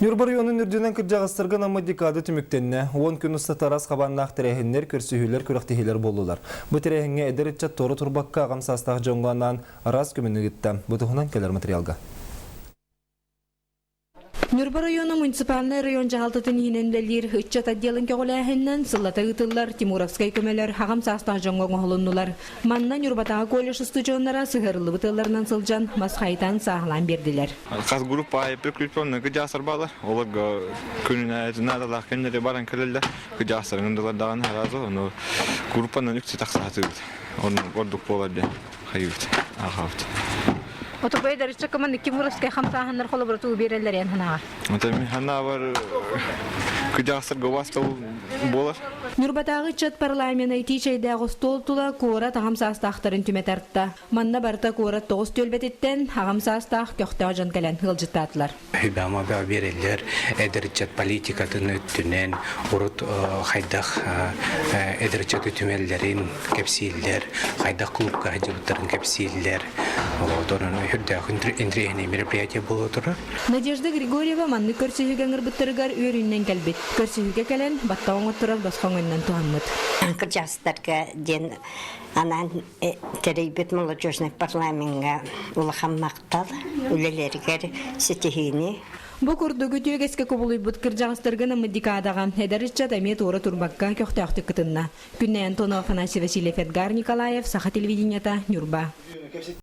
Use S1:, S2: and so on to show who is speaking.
S1: Ньурба районун үрдүнэн кырдьаҕастарга наммыт декада түмүктэннэ. 10 күн устата араас хабааннаах тэрээһиннэр, көрсүһүүлэр, күрэхтэһиилэр буоллулар. Бу тэрээһиҥҥэ эдэр ыччат туора турбакка аҕам саастаах дьоҥҥо анаан араас көмөнү ыытта. Бу туһунан кэлэр материалга.
S2: Ньурба района муниципальнай район дьаһалтатын иһинэн үлэлиир ыччат отделын көҕүлээһининэн сыллата ыытыллар Тимуровскай көмөлөр аҕам саастаах дьоҥҥо оҥоһулуннулар. Манна Ньурбатааҕы колледж устудьуоннара сыһыарыллыбыт ыалларынан сылдьан мас хайытан сааһылаан биэрдилэр.
S3: Хас группа аайы прикрепленный кыдьаасар баалар. Олорго күнүнэ наадалаах кэмнэри баран кэлэллэр. Кыдьаасарын ындылар даҕаны сразу ону группанан үксэ тахсаатыбыт. Ордук буолар диэн хайыыбыт, аахабыт.
S2: Отубай дарычча кыман икки муровскай хамсааһыннар холобуратуу биэрэллэр эн ханаҕар.
S3: Это мин ханаабар кыдьаасарга убаастабыл буолар.
S2: Ньурбатааҕы ыччат парламена итии чэйдээх остуол тула куорат аҕам саастаахтарын түмэ тарта. Манна барыта куорат тоҕус түөлбэтиттэн аҕам саастаах көхтөөх дьон кэлэн ыалдьыттаатылар.
S4: Үбэ-ама биэрэллэр эдэр ыччат политикатын өттүнэн урут хайдах эдэр ыччаты түмэллэрин кэпсииллэр, хайдах клубка сылдьыбыттарын кэпсииллэр. Онон үрдээх интэриэһинэй мероприятие буола турар.
S2: Надежда Григорьева маннык көрсүһүүгэ ыҥырбыттарыгар үөрүүнэн кэлбит. Көрсүһүүгэ кэлэн, баттаҕа оҥотторор босхо өҥөннөн туһаммыт.
S5: Кырдьаҕастарга диэн анаан тэрийбит молодежный парламеҥҥа улахан махтал, үлэлэригэр ситиһиини.
S2: Бу курдук үтүөгэскэ кубулуйбут кырдьаҕастарга наммыт декадаҕа эдэр ыччат эмиэ туора турбакка көхтөөхтүк кытынна. Күннэй Антонова, Афанасий Васильев, Эдгар Николаев, Саха телевидениета, Ньурба.